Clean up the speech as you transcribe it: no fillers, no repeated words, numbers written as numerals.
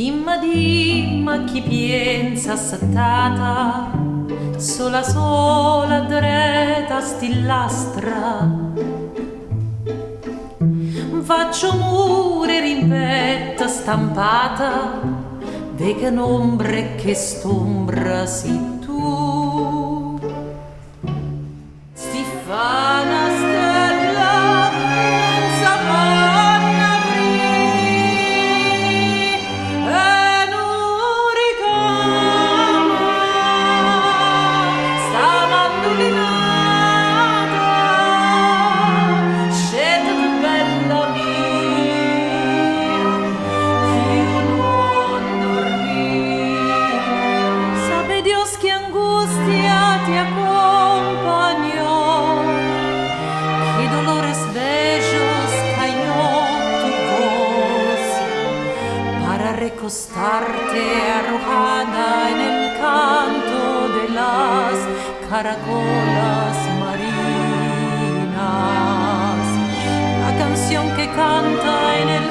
Dimme, dimme chi pienza assettata, sola sola addreta a 'sti llastre. Nfaccia 'o muro 'e rimpetto stampata, veco n'ombra e chest'ombra si' tu. Sti fenestelle nun se ponno aprì è nu ricamo 'sta mandulinata, scétate bella mia, cchiù nun durmì. Sabe Dios qué angustia te acompañó, qué dolores bellos calló tu voz para recostarte arrojada en el canto de las caracolas marinas. La canción que canta en el